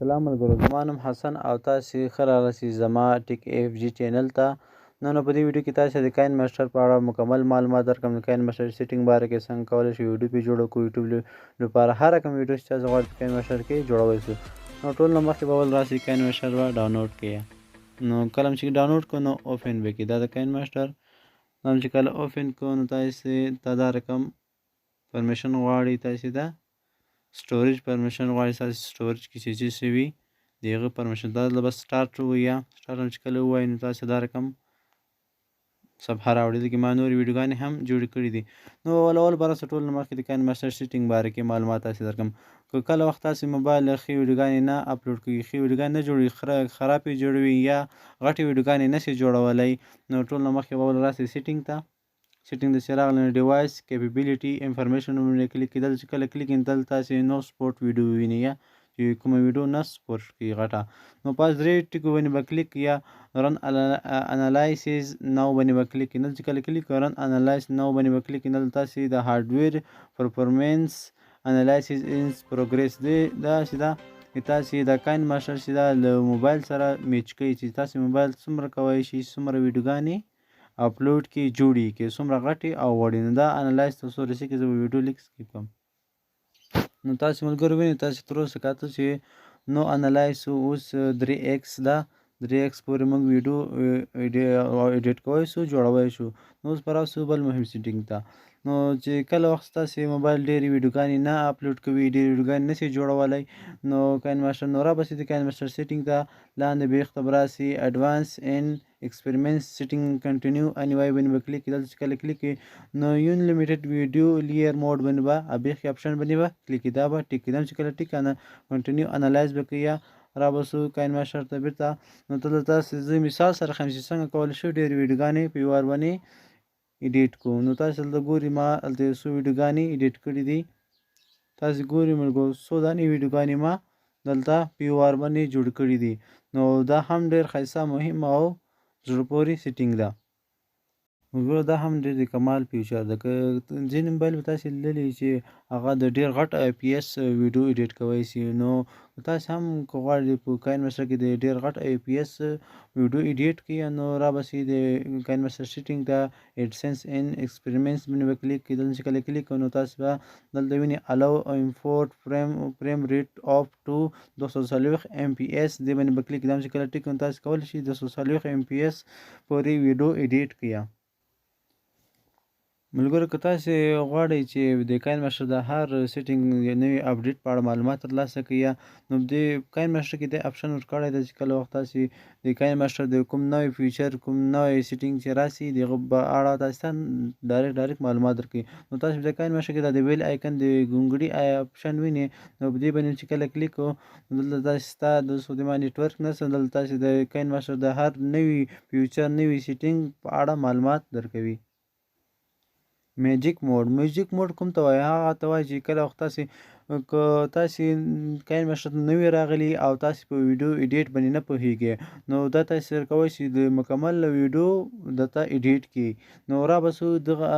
سلام ملګرو، زما نوم حسن او تاسو ښه راغلاست زما ټیک اف جی چینل ته. نو په دې ویډیو کې تاسو د کاین ماسټر په اړه مکمل معلومات درکړم، د کاین ماسټر سیټینګ باره کې څنګه کولی شو ویډیو پې جوړه کړو، یوټیوب لپاره هر رقم ویډیو چې تاسو غواړئ په کاین ماسټر کې جوړولی شو. نو ټول نه مخکې به اول راسي کاین ماسټر به ډاونلوډ کړئ. نو کله چې ډاونلوډ کړو نو اوپن به کړئ. دا د کاین ماسټر نو چې کله اوپن کړو نو تاسو ته دا رقم پرمیشن غواړي، تاسو ته سټوریج پرمیشن غواړي، تاسو سټوریج کې چې څه وي د هغه پرمیشن. دا به سټارټ ووایه، سټارټ چې کله ووایي نو تاسو دا رقم صفحه راوړي. دلته ما نورې ویډیوګانې هم جوړې کړې دي. نو اول اول به راسه ټول نه مخکې د کاین ماسټر سیټینګ باره کې معلومات تاسې درکړم. که کله وخت تاسې موبایل ښې ویډیوګانې نه اپلوډ کوي، ښې ویډیوګانې نه جوړوي، خرابې جوړوي یا غټې ویډیوګانې نه شي جوړولی، نو ټول نه مخکې به اول راسئ سیټینګ ته. سیټینګ د چې راغلی نو ډیوایس کیپبیلیټي انفارمیشن باندې کلیک کړئ. دلته چې کله کلیک کړئ دلته تاسې نو سپورټ ویډیو ووینئ، یا چې کومه ویډیو نه سپورټ کړي غټه، نو پاس درې ټکو باندې به کلیک یا رن انالایسز نو باندې به کلیک کړئ. دلته چې کله کلیک رن انالایز نو باندې به کلیک کړئ، دلته تاسې د هارډویر پرفورمنس انالایسز ان پروګریس دی. دا چې دا تاسې د کاین ماسټر چې دا له موبایل سره میچ کوي، چې تاسې موبایل څومره کوی شي څومره ویډیوګانې اپلوډ کې جوړې کې څومره غټې او وړې. نو دا انالایز تر څو رسي کې زه به ویډیو لیک سکیپ کړم. نو تاسې ملګرو وینئ تاسې تر اوسه کاته چې نو انالایز اوس درې ایکس ده، درې ایکس پورې موږ ویډیو ایډیټ کوی شو، جوړوی شو. نو اوس به راسو بل مهم سیټینګ ته. نو چې کله وخت ستاسې موبایل ډېرې ویډیوګانې نه اپلوډ کوي، ډېرې ویډیوګانې نه شي جوړولی، نو کاین ماسټر نو را به سي د کاین ماسټر سیټینګ ته. لاندې بیخ ته به راسي اډوانس ان ایکسپریمنټ سیټینګ کنټینیو انیوای باندې به کلیک کړئ. دلته چې کله کلیک کړئ نو یون لیمیټډ ویډیو لیر موډ باندې به بیخ کې اپشن باندې به کلیک کړئ، دا به ټیک کړئ. چې کله ټیک کړئ کنټینیو انالایز به کوي، را به سو کاین ماسټر ته بیرته. نو دلته تاسې زه مثال سره ښیم چې څنګه کولی شو ډېرې ویډیوګانې په یو وار باندې ایډیټ کړو. نو تاسې دلته ګورئ ما هلته یو څو ویډیوګانې ایډیټ کړې دي. تاسې ګورئ ملګرو څو دانې ویډیوګانې ما دلته په یو وار باندې جوړ کړې دي. نو دا هم ډېر ښایسته مهم او زړه پورې سیټینګ ده. ملګرو دا هم ډېر د کمال فیچر ده. که ځینې موبایل به تاسې لیدلي چې هغه د ډېر غټ آی پي ایس ویډیو ایډیټ کوی شي، نو تاسې هم که غواړئ په کاین ماسټر کې د ډېر غټ آی پي ایس ویډیو ایډیټ کړئ، نو را به سي د کاین ماسټر سیټینګ ته ایډسنس ان ایکسپریمنټس باندې به کلیک کړئ. دلته چې کله کلیک کړئ نو تاسې به دلته وینئ الاو امپورټ فریم ریټ اف ټو 240 ایم پي ایس، دې باندې به کلیک کړئ. دا چې کله ټیک کړئ نو تاسې کولی شئ 240 ایم پي ایس پورې ویډیو ایډیټ کړئ. ملګرو که تاسې غواړئ چې د کاین ماسټر د هر سیټینګ نوي اپډیټ په اړه معلومات ترلاسه کړئ، نو د کاین ماسټر کې د اپشن ورکړی دی چې کله وخت تاسې د کاین ماسټر د کوم نوی فیچر کوم نوی سیټینګ چې راسي د هغه په اړه تاسې ته ډایرکټ معلومات درکوي. نو تاسې د کاین ماسټر کې دا د بیل آیکن د ګونګړي اپشن وینئ، نو په دې باندې چې کله کلیک کړو نو دلته تاسې ته د اوس د ما نیټورک نشته، دلته تاسې د کاین ماسټر د هر نوي فیچر نوي سیټینګ په اړه معلومات درکوي. میجیک موډ، میجیک موډ کوم ته وایي؟ هغه ته وایي چې کله وخت تاسې که تاسې کاین ماسټر ته نوي راغلي او تاسې په ویډیو ایډیټ باندې نه پوهیږئ، نو دا تاسې سره کولی شي د مکمل ویډیو درته ایډیټ کړي. نو را به سو دغه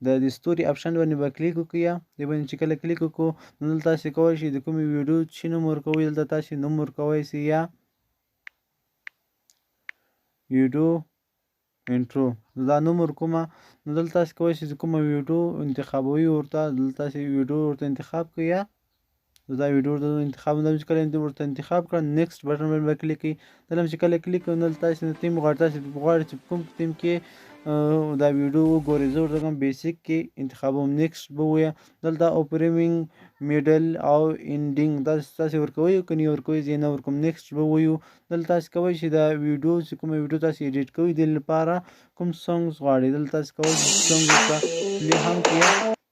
د دې ستوري اپشن باندې به کلیک وکړئ. دې باندې چې کله کلیک وکړو نو دلته تاسې کولی شئ د کومې ویډیو چې نوم ورکوئ دلته تاسې نوم ورکولی شئ، یا ویډیو انټرو دا نوم ورکومه. نو دلته تاسې کولی شئ چې کومه ویډیو انتخابوي ورته دلته تاسې ویډیو ورته انتخاب کړئ، یا دا ویډیو ورته انتخاب کړئ. چې کله ورته انتخاب کړه نیکسټ بټن باندې به کلیک کړئ. دلته چې کله کلیک کړئ دلته تاسې نو تیم غواړئ، تاسې غواړئ چې کوم تیم کې دا ویډیو وګورئ. زه ورته کوم بیسیک کې انتخابوم، نیکسټ به ووایه. دلته اوپرینګ میډل او انډینګ دا تاسې ورکوئ که نه ورکوئ زه یې نه ورکوم، نیکسټ به ووایو. دلته تاسې کولی شئ دا ویډیو چې کومه ویډیو تاسې ایډیټ کوئ دې لپاره کوم سانګز غواړئ، دلته تاسې کولی شئ سانګ ورته پلی هم کړئ.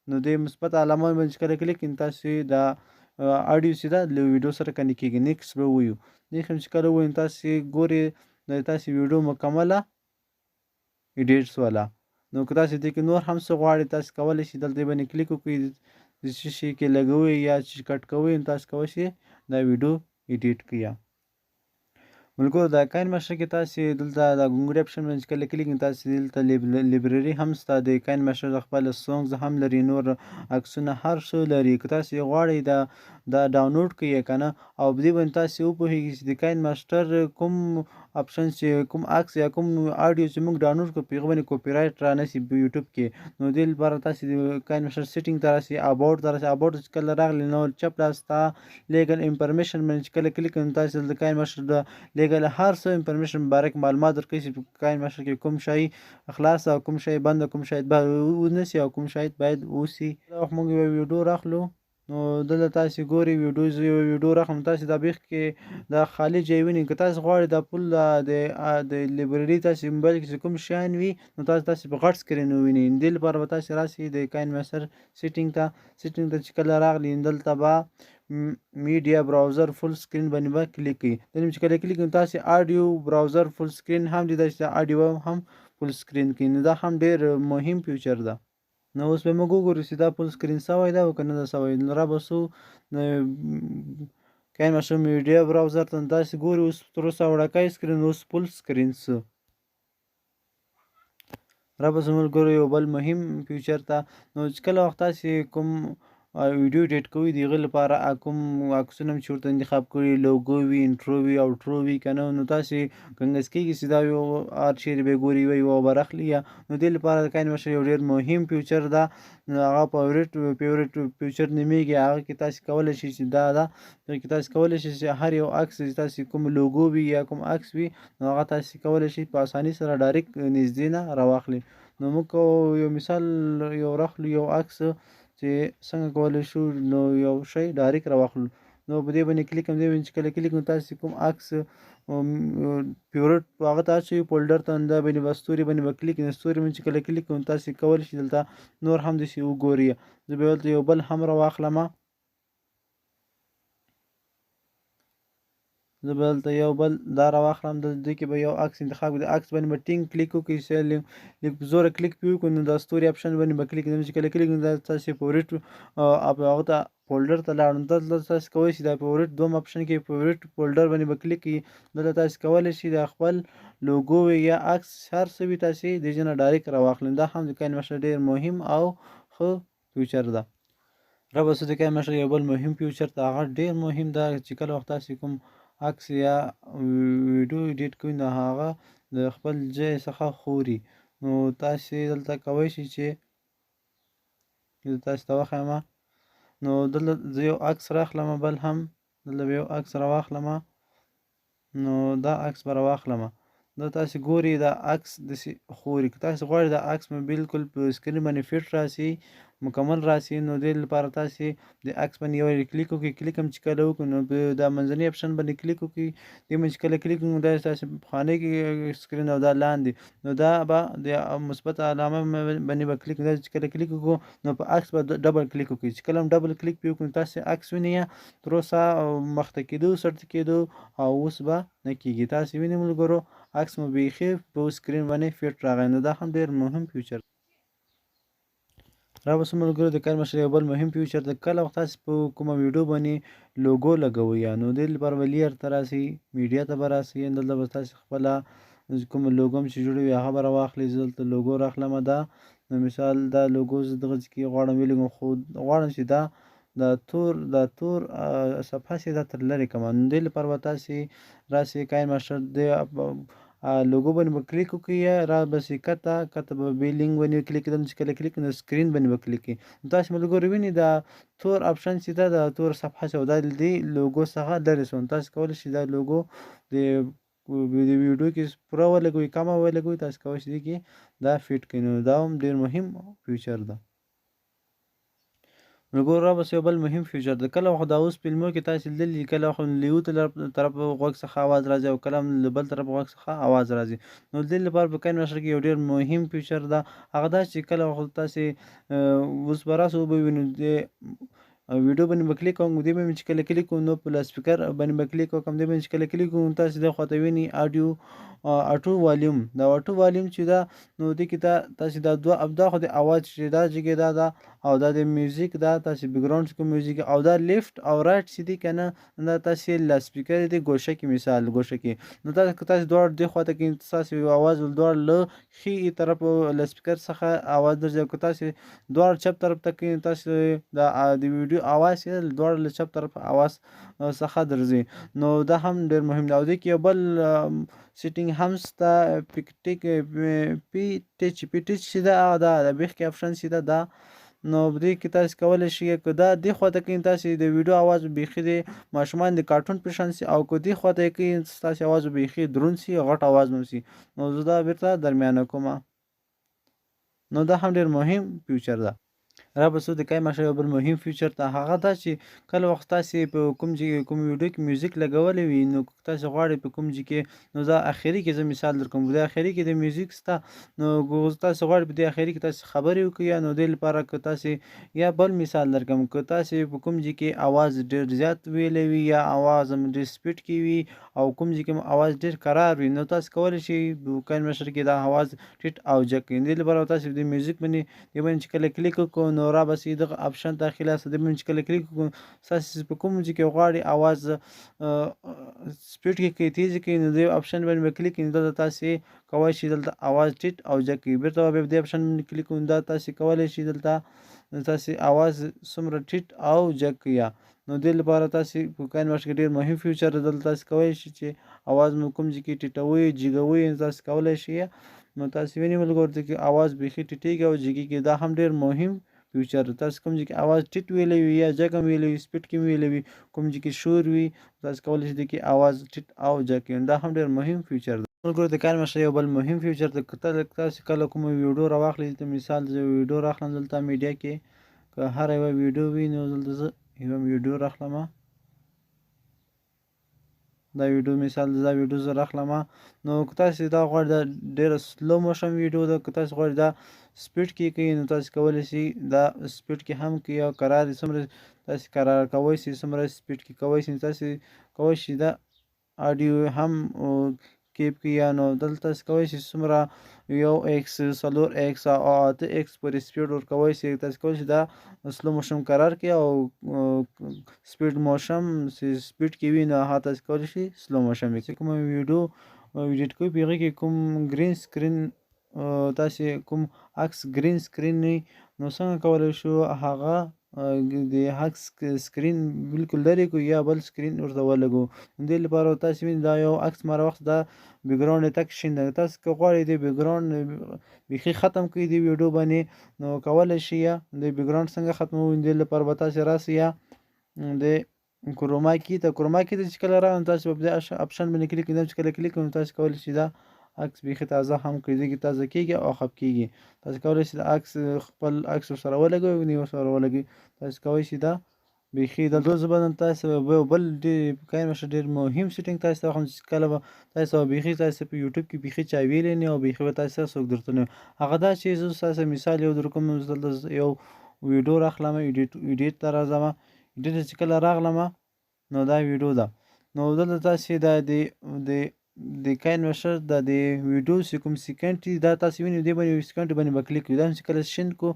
نو دې مثبت علامه باندې چې کله کلیک کړئ تاسې دا اډیو چې ده له ویډیو سره کنیکټ کېږي، نیکسټ به ووایو. نیکسټ چې کله ووایو تاسې ګورئ د تاسې ویډیو مکمله ایډیټ سوله. نو که تاسې دې کې نور هم څه غواړئ تاسې کولی شئ دلته باندې کلیک وکړئ، د څه شي کې لګوئ یا چې کټ کوئ نو تاسې کولی شئ دا ویډیو ایډیټ کړئ. ملګرو دا کاین ماسټر کې تاسې دلته دا ګونګړي اپشن باندې چې کله کلیک کړئ تاسې دلته لیبرري هم سته، د کاین ماسټر د خپل سونګز هم لري، نور عکسونه هر څه لري. که تاسې غواړئ دا دا ډاونلوډ کړئ که نه، او په دې باندې تاسې وپوهېږئ چې د کاین ماسټر کوم اپشن چې کوم عکس یا کوم آډیو چې موږ ډاونلوډ کړو په هغه باندې کاپي رایټ را نه سي په یوټیوب کې. نو دې لپاره تاسې د کاین ماسټر سیټینګ ته راسئ، اباوټ ته راسئ. اباوټ چې کله راغلي نو چپ لاس ته لیګل انفارمیشن باندې چې کله کلیک کړئ نو تاسې د کاین ماسټر د لیګل هر څه انفارمیشن باره کې معلومات درکوي چې په کاین ماسټر کې کوم شی خلاص او کوم شی بند، کوم شی باید ونه سي او کوم شی باید اوسي. دا وخت موږ یوه ویډیو راخلو، نو دلته تاسې ګورئ ویډیو، زه یوه ویډیو راخلم. تاسې دا بیخ کې دا خالي ځای وینئ، که تاسې غواړئ دا پول د لایبرري تاسې موبایل کې چې کوم شیان وي نو تاسې په غټ سکرین ووینئ. دې لپاره به تاسې راسئ د کاین ماسټر سیټینګ ته. سیټینګ ته چې کله راغلي دلته به میډیا براوزر فول سکرین باندې به کلیک کړئ. دلته چې کله کلیک کړئ تاسې آډیو براوزر فول سکرین هم لیدای شئ، آډیو هم فول سکرین کړئ. نو دا هم ډېر مهم فیچر ده. نو اوس به موږ وګورو چې دا فول سکرین سوی ده او که نه ده سوی. نو را به سو کاین ماسټر میډیا براوزر ته، تاسې ګورئ اوس تر اوسه وړوکی سکرین، اوس فول سکرین سو. را به سو ملګرو یو بل مهم فیچر ته. نو چې کله وخت تاسې کوم ویډیو ایډیټ کوئ د هغې لپاره کوم عکسونه هم چې ورته انتخاب کړي، لوګو وي، انټرو وي، اوټرو وي که نه، نو تاسې ګنګس کېږي چې دا یو هر چېرې به یې ګوري یوه به راخلي یا. نو دې لپاره د کاین ماسټر یو ډېر مهم فیچر ده، نو هغه فیورټ فیچر نومېږي. هغه کې تاسې کولی شئ چې دا ده، دغه کې تاسې کولی شئ چې هر یو عکس چې تاسې کوم لوګو وي یا کوم عکس وي نو هغه تاسې کولی شئ په اسانۍ سره ډایرکټ نږدې نه راواخلئ. نو موږ یو مثال یو راخلو، یو عکس چې څنګه کولی شو نو یو شی ډایرکټ راواخلو. نو په دې باندې کلیک کوم، دې باندې چې کله کلیک نو تاسې کوم عکس فیورټ هغه ته اچوي فولډر ته، دا باندې به ستوري باندې به کلیک، نو ستوري باندې چې کله کلیک کوم تاسې کولی شئ دلته نور هم داسې وګورئ. زه به دلته یو بل هم راواخلم، زه به دلته یو بل دا راواخلم. دلته دې کې به یو عکس انتخاب کړم، د عکس باندې به ټینګ کلیک وکړئ، چې لږ په زوره کلیک پرې وکړو نو دا ستوري اپشن باندې به کلیک کړم، چې کله کلیک کړم دا تاسې فیورټ هغه ته فولډر ته لاړم. دلته تاسې کولی شئ دا فیورټ دوم اپشن کې فیورټ فولډر باندې به کلیک کړئ. دلته تاسې کولی شئ دا خپل لوګو وي یا عکس هر څه وي تاسې دې ځای نه ډایرکټ راواخلئ. دا هم د کاین ماسټر ډېر مهم او ښه فیچر ده. را به سو د کاین ماسټر یو بل مهم فیچر ته، هغه ډېر مهم ده چې کله وخت تاسې کوم عکس یا ویډیو ایډیټ کوئ نو هغه د خپل ځای څخه خوري. نو تاسې دلته کولی شئ چې زه تاسې ته وښایم. نو دلته زه یو عکس راخلم، بل هم دلته به یو عکس راواخلم. نو دا عکس به راواخلم. دا تاسې ګورئ دا عکس داسې خوري. که تاسې غواړئ دا عکس مو بالکل په سکرین باندې فټ راسي، مکمل راسي، نو دې لپاره تاسې د عکس باندې یو ځل کلیک وکړئ. کلیک هم چې کله وکړو نو په دا منځني اپشن باندې کلیک وکړئ. دې باندې چې کله کلیک وکړو دا تاسې پخوانی سکرین او دا لاندې، نو دا به د مثبت علامه باندې به کلیک، دا چې کله کلیک وکړو نو په عکس به ډبل کلیک وکړئ. چې کله هم ډبل کلیک پرې وکړو نو تاسې عکس وینئ تر اوسه مخته کېدو سرته کېدو او اوس به نه کېږي. تاسې وینئ ملګرو عکس مو بیخي په سکرین باندې فټ راغی. نو دا هم ډېر مهم فیچر. را به سو ملګرو د کاین ماسټر یو بل مهم فیچر ده. کله وخت تاسې په کومه ویډیو باندې لوګو لګوئ نو دې لپاره به لیر ته راسئ، میډیا ته به راسئ، دلته به تاسې خپله کومه لوګو هم چې جوړوي هغه به راواخلئ. زه دلته لوګو راخلم، دا نو مثال دا لوګو زه دغه ځای کې غواړم ولګوم، خو غواړم چې دا تور صفحه چې دا تر لرې کړم. نو دې لپاره به تاسې راسئ کاین ماسټر دې لوګو باندې به کلیک وکړئ، را به سي کته کته به بې لینک باندې کلیک کړم، چې کله کلیک نو سکرین باندې به کلیک کړئ. نو تاسې ملګرو وینئ دا تور اپشن چې ده، دا تور صفحه چې دا د دې لوګو څخه لرې سو. نو تاسې کولی شئ دا لوګو د ویډیو کې پوره ولګوئ، کمه ولګوئ، تاسې کولی شئ دې کې دا فټ کړئ. نو دا هم ډېر مهم فیچر ده. ملګرو را به یو بل مهم فیچر ده. کله خو دا اوس فلمو کې تاسې لیدلي، کله خو له یو طرف غوږ څخه اواز راځي او کله هم له بل طرف غوږ څخه اواز راځي. نو د دې لپاره په کاین ماسټر کې یو ډېر مهم فیچر ده، هغه دا چې کله خو تاسې اوس به راسو وبه وینو د ویډیو باندې به کلیک کوم، دې باندې چې کله کلیک کوم نو په لاسپیکر باندې به کلیک وکړم، دې باندې چې کله کلیک کوم تاسې دې خواته وینئ آډیو اټو والیوم. دا اټو والیوم چې ده نو دې کې تاسې دا دوه دا خو د اواز چې دا جګې دا ده او دا د میوزیک دا تاسو بیکګراوند کوم میوزیک او دا لیفت او رائټ چې دی کنه، دا تاسو لا سپیکر دی ګوشه کې، مثال ګوشه کې، نو تاسو که تاسو دواړه دی خواته کې تاسو اواز دواړه له ښي طرف له سپیکر څخه اواز درځي، که تاسو دواړه چپ طرف ته کې تاسو د ویډیو اواز دواړه له چپ طرف اواز څخه درځي. نو دا هم ډیر مهم دی. او دې کې یو بل سیټینګ هم سته، پک ټیک پی ټچ، پی ټچ چې ده هغه دا د بیخ کې اپشن چې ده دا. نو په دې کې تاسو کولی شئ که دا دې خواته کوئ تاسو د ویډیو اواز به بیخي د ماشومان د کارټون په شان سي، او که دې خواته یې کوئ ستاسو اواز به بیخي دروند سي، غټ اواز به سي. نو زه دا بیرته درمیانه کوم. نو دا هم ډیر مهم فیچر ده. را به سو د کاین ماسټر یو بل مهم فیچر ته، هغه دا چې کله وخت تاسو په کوم ځای کوم ویډیو کې میوزیک لګولی وي، نو تاسو غواړئ په کوم ځای کې، نو دا اخري کې زه مثال درکوم، په دې اخري کې د میوزیک سته، نو تاسو غواړئ په دې اخري کې تاسو خبرې وکړئ، نو دې لپاره که تاسو یا بل مثال درکوم، که تاسو په کوم ځای کې اواز ډېر زیات ویلی وي یا اواز هم ډېر سپیډ کې وي او کوم ځای کې اواز ډېر کرار وي، نو تاسو کولی شئ په کاین ماسټر کې دا اواز ټیټ او جګ کړئ. دې لپاره تاسو د میوزیک باندې دې باندې چې کله کلیک وکړو نو را به سي دغه اپشن ته خلاص. دې باندې چې کله کلیک وکړو تاسو په کوم ځای کې غواړئ اواز سپیډ کې کوي، تیز کوي، نو دې اپشن باندې به کلیک کړئ، دلته تاسو کولی شئ دلته اواز ټیټ او جګ کړئ. بیرته به دې اپشن باندې کلیک کړو، دا تاسو کولی شئ دلته تاسو اواز څومره ټیټ او جګ کړئ. نو دې لپاره تاسو په کاین ماسټر کې ډېر مهم فیچر ده، دلته تاسو کولی شئ چې اواز مو کوم ځای کې ټیټوئ جګوئ تاسو کولی شئ. نو تاسو وینئ ملګرو ته کې اواز بیخي ټیټېږي او جګېږي، دا هم ډېر مهم فیچر ده. تاسو کوم ځای کې اواز ټیټ ویلی وي یا جګ هم ویلی وي، سپیډ کې هم ویلی وي، کوم ځای کې شور وي، تاسو کولی شئ دې کې اواز ټیټ او جګ کړئ، دا هم ډېر مهم فیچر ده. ملګرو د کاین ماسټر یو بل مهم فیچر ده، که تاسو کله کومه ویډیو راواخلئ، دلته مثال زه ویډیو راخلم، دلته میډیا کې که هره یوه ویډیو وي، نو دلته زه یوه ویډیو راخلم، دا ویډیو مثال دا ویډیو زه راخلم. نو که تاسو دا غواړئ دا ډېره سلو موشن ویډیو ده، که تاسو غواړئ دا سپیډ کې کوئ، نو تاسو کولی شئ دا سپیډ کې هم کوئ او کرار یې څومره تاسو کرار کوی شئ، څومره سپیډ کې کوی شئ، تاسو کولی شئ دا آډیو هم کیپ کوي. نو دلته تاسو کولی شئ څومره یو ایکس، څلور ایکس او اته ایکس پورې سپیډ ورکولی شئ. تاسو کولی شئ دا سلو موشن کرار کړئ او سپیډ موشن چې سپیډ کې وي، نو هغه تاسو کولی شئ سلو موشن وکړئ. کومه ویډیو ایډیټ کوئ په هغې کې کوم ګرین سکرین تاسو کوم عکس ګرین سکرین نه، نو څنګه کولی شو هغه د عکس سکرین بالکل لرې کړو یا بل سکرین ورته ولګو؟ دې لپاره تاسو وینئ دا یو عکس ما راوخیست، دا بیکګراوند یې تک شین دی. تاسو که غواړئ د بیکګراوند بیخي ختم کړئ د ویډیو باندې، نو کولی شئ د بیکګراوند څنګه ختموو، دې لپاره به تاسو راسئ د کروما کی ته. کروما کی ته چې کله راغلم تاسو به په دې اپشن باندې کلیک کړئ، چې کله کلیک کړئ تاسو کولی شئ دا عکس بیخي تازه هم کړئ، دې کې تازه کېږي او خپ کېږي. تاسو کولی شئ د عکس خپل عکس ورسره ولګوئ، نه ورسره ولګوئ، تاسو کولی شئ دا بیخي دلته. زه به نن تاسو یو بل ډېر کاین ماسټر ډېر مهم سیټینګ تاسو ته وښیم چې کله به تاسو بیخي تاسو په یوټیوب کې بیخي چا ویلی نه او بیخي به تاسو سره څوک درته نه. هغه دا چې زه تاسو مثال یو درکوم، زه دلته یو ویډیو راخلم، ایډیټ ته راځم، ایډیټ ته چې کله راغلم نو دا ویډیو ده. نو دلته تاسو دا د د کاین ماسټر د د ویډیو چې کوم سیکنډ دي دا تاسو وینئ، دې باندې سیکنډ باندې به کلیک کړئ، دا چې کله شین کو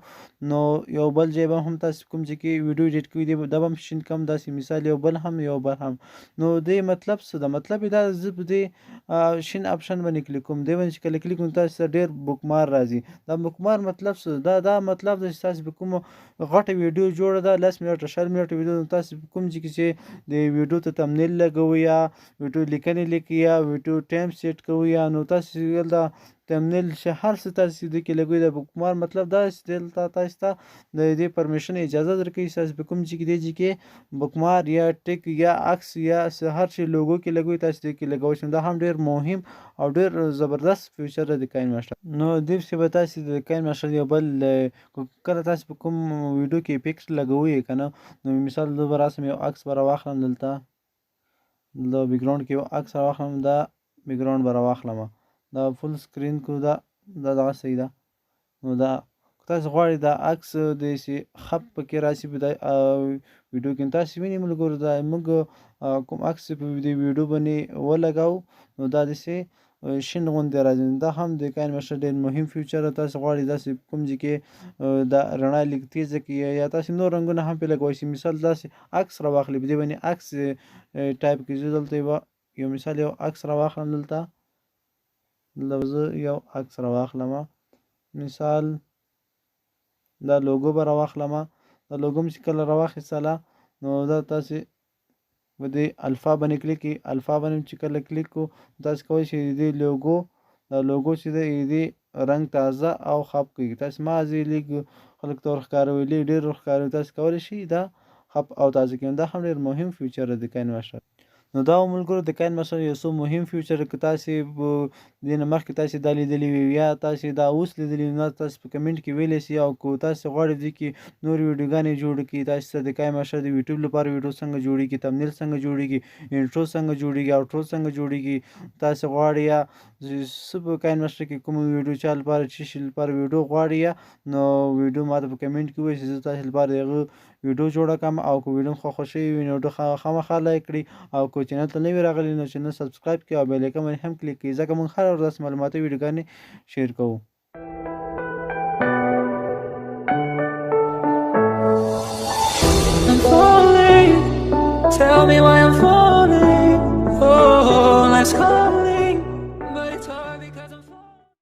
نو یو بل ځای به هم تاسو کوم ځای کې ویډیو ایډیټ کوئ دا به هم شین کم، داسې مثال یو بل هم یو بل هم. نو دې مطلب څه ده؟ مطلب یې دا زه په دې شین اپشن باندې کلیک کوم، دې باندې چې کله کلیک کوم تاسو ته ډېر بوکمار راځي. دا بوکمار مطلب څه ده؟ دا مطلب ده چې تاسو په کومه غټه ویډیو جوړه ده، لس منټه شل منټه ویډیو، نو تاسو په کوم ځای کې چې د ویډیو ته تمنیل لګوئ یا ویډیو لیکنې لیکئ یا ویډیو ټایم سیټ کوئ، یا نو تاسو دلته تمنیل چې هر څه تاسو دې کې لګوئ. د بوکمار مطلب دا چې دلته تاسو ته د دې پرمیشن اجازه درکوي چې تاسو په کوم ځای کې دې ځای کې بوکمار یا ټیک یا عکس یا هر شي لوګو کې لګوئ تاسو دې کې لګوئ شئ. دا هم ډېر مهم او ډېر زبردست فیچر دی د کاین ماسټر. نو دې پسې به تاسو د کاین ماسټر یو بل کله تاسو په کوم ویډیو کې افیکټ لګوئ که نه، نو مثال زه به راسم یو عکس به راواخلم، دلته د بیکګراوند کې یو عکس راواخلم، دا بیکګراوند به راواخلم، دا فول سکرین کو، دا دغه صحیح ده. نو دا که تاسو غواړئ دا عکس داسې خپ پکې راسي په دا ویډیو کې، تاسو وینئ ملګرو دا موږ کوم عکس په دې ویډیو باندې ولګاو، نو دا داسې شین غوندې راځي. دا هم د کاین ماسټر ډېر مهم فیچر. تاسو غواړئ داسې کوم ځای کې دا رڼا لږ تیزه کړي یا تاسو نور رنګونه هم پرې لګولی شئ. مثال داسې عکس راواخلئ، په دې باندې عکس ټایپ کړئ. زه دلته یو مثال یو عکس راواخلم، دلته زه یو عکس راواخلم، مثال دا لوګو به راواخلم. دا لوګو مې چې کله راواخیستله نو دا تاسې په دې الفا باندې کلیک کړئ. الفا باندې چې کله کلیک کړو، تاسو کولی شئ د دې لوګو، دا لوګو چې دی د دې رنګ تازه او خپ کړئ. تاسو مازې لږ خلک ته ورښکاروئ، لږ ډېر ورښکاروئ، تاسو کولی شئ دا خپ او تازه کړئ. دا هم ډېر مهم فیچر دی د کاین ماسټر. نو دا و ملګرو د کاین ماسټر یو څو مهم فیچر. که تاسې دې نه مخکې تاسې دا لیدلي وي یا تاسې دا اوس لیدلي وي، نو تاسې په کمنټ کې ویلی شئ. او که تاسې غواړئ دې کې نورې ویډیوګانې جوړې کړئ، تاسې ته د کاین ماسټر د یوټیوب لپاره ویډیو څنګه جوړېږي، تمنیل څنګه جوړېږي، انټرو څنګه جوړېږي، اوټرو څنګه جوړېږي، تاسې غواړئ یا څه په کاین ماسټر کې کومه ویډیو چا لپاره چې شي لپاره ویډیو غواړي یا، نو ویډیو ماته په کمنټ کې ووایئ چې زه تاسې لپاره د هغه ویډیو جوړه کړم. او که ویډیو مو خوښه شوې وي نو ویډیو خامخا لایک کړئ، او که چینل ته نوي راغلي نو چینل سبسکرایب کړئ او بیل ایکن باندې هم کلیک کړئ، ځکه موږ هره ورځ داسې معلوماتي ویډیوګانې شیر کوو. I'm falling. Tell me why I'm falling.